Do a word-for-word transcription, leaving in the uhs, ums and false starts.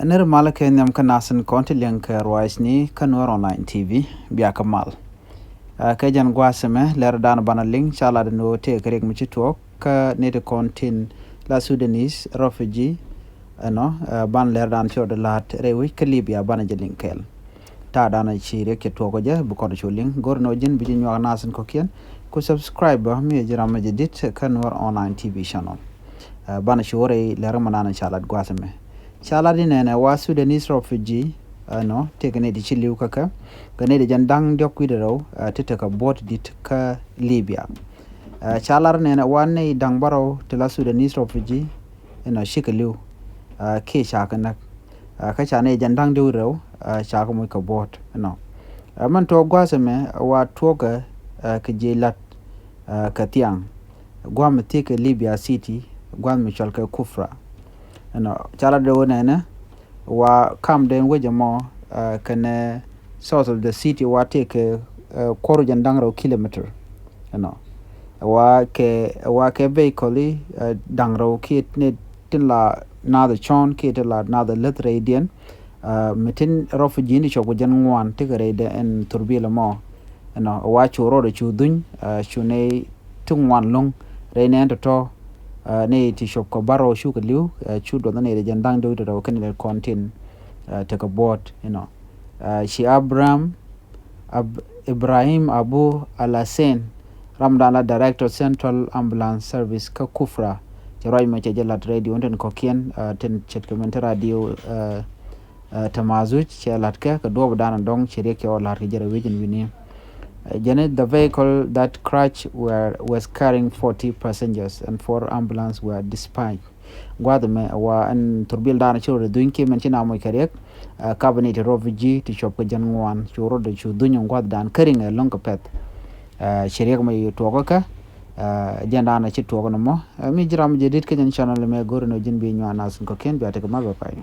Nir mal kɛ nhiam kä nasin kɔn ti liŋ kɛ ruac ni kä Nuer Online T V, bia kä mal. Ɛ, kɛ jɛn gua̱a̱th ɛmɛ lɛr dan banɛ liŋ ca lat ni wä tëë kɛ riɛk mi ci tuɔɔk kä nit kɔn tin la Sudanese refugee, ɛnɔ, ɛ, ban lɛr dan ci rɔ di la̱t rɛy wi̱c kä Libya banɛ jɛ liŋ kɛɛl. Ta̱a̱ dan ci riɛk cɛ tuɔɔk jɛ bi kɔn cu liŋ go̱r ni wä ji̱n bi ji̱ nyuak nasin kɔ̱kiɛn. Ku subscribe bä mi ji̱ ram mi jɛ dit kä Nuer Online T V channel. Ɛ, banɛ cu wä rɛy lɛr mɛ nan ca lat gua̱a̱th ɛmɛ. Ca lat inɛnɛ wa Sudanese refugee, ɛnɔ, tëë kɛ nɛy ti ci li̱w kä kɛ, kɛ nɛy ti jɛn da̱ŋ diɔ̱k wi̱cdɛ rɛw, ɛ, ti tekɛ buɔ̱t di̱t kä Libya. Ɛ, ca lat inɛnɛ wa nɛy da̱ŋ bärɔw ti la Sudanese refugee, ɛnɔ, cikɛ li̱w, ɛ, kiɛ ca kɛ näk. Ɛ, kä ca nɛy jɛn da̱ŋ diɔ̱k wi̱cdɛ rɛw, ɛ, ca kɛ moc kɛ buɔ̱t, ɛnɔ. Ɛ, mɛn tuɔɔk gua̱a̱th ɛmɛ wa tuɔɔkɛ, ɛ, kɛ ji̱ la̱t, ɛ, kɛ thiaŋ gua̱a̱th mi thiek kɛ Libya City, gua̱a̱th mi cɔal kɛ Kufra. Ɛnɔ, ca lat dee wä nɛnɛ wa kam den wecɛ mɔ, ɛ, kɛnɛ south of the city wa tëë kɛ, ɛ, kuɔr jɛn da̱ŋ rɛw kilometer. Ɛnɔ, wa kɛ, wa kɛ vehicle, ɛ, da̱ŋ rɛw kiɛ ni tin la nath cɔn kiɛ tin la nath läth rɛydiɛn. Ɛ, mi tin refugee ni cɔp kɛ jɛn ŋuan ti kɛ rɛydɛ ɛn thurbil ɛmɔ. Ɛnɔ, wa cu rɔɔdɛ cu dhuny, ɛ, cu nɛy ti ŋuan lo̱ŋ rɛy nɛn tɔ̱tɔ̱, ɛ, nɛy ti cop kɛ bärɔw cukɛ li̱w, ɛ, cu duɔth nɛy ti jɛn da̱ŋ diɔ̱k wi̱cdɛ rɛw kɛn nɛy kɔn tin, ɛ, tekɛ buɔ̱t, you know. Ɛ, ci Abraham, Ab-, Ibrahim Abu Al Hussein, ram dan la Director Central Ambulance Service kä Kufra, cɛ ruac mɛ cɛ jɛ lat radio tin kɔ̱kiɛn, ɛ, tin ce̱tkɛ min ti radio, ɛ, ɛ, Tamazuj, cɛ lat kɛ kɛ duɔ̱ɔ̱p dan dɔ̱ŋ ci riɛk cɛ wä lat kɛ jɛ rɛ wi̱c in wi̱ni. Ɛ, jɛn i̱ the vehicle that crash were, was carrying forty passengers and four ambulance were dispatched. Gua̱a̱th ɛmɛ wa ɛn thurbil dan ci rɔ dhuny kiɛ mɛn ci na moc kɛ riɛk, ɛ, kap ni ti refugee ti cop kɛ jɛn ŋuan cu rɔ cu dhuny in gua̱a̱th dan käriŋ ɛ lo̱ŋ kɛ pɛth. Ɛ, ci riɛk mɛ tuɔɔk kɛ, ɛ, jɛn dan ci tuɔɔk ni mɔ. Ɛ, mi ji̱ ram jɛ dit kä jɛn channel mɛ go̱r ni ji̱n bi nyuan nasin kɔ̱kiɛn bia tekɛ mal bɛ pay.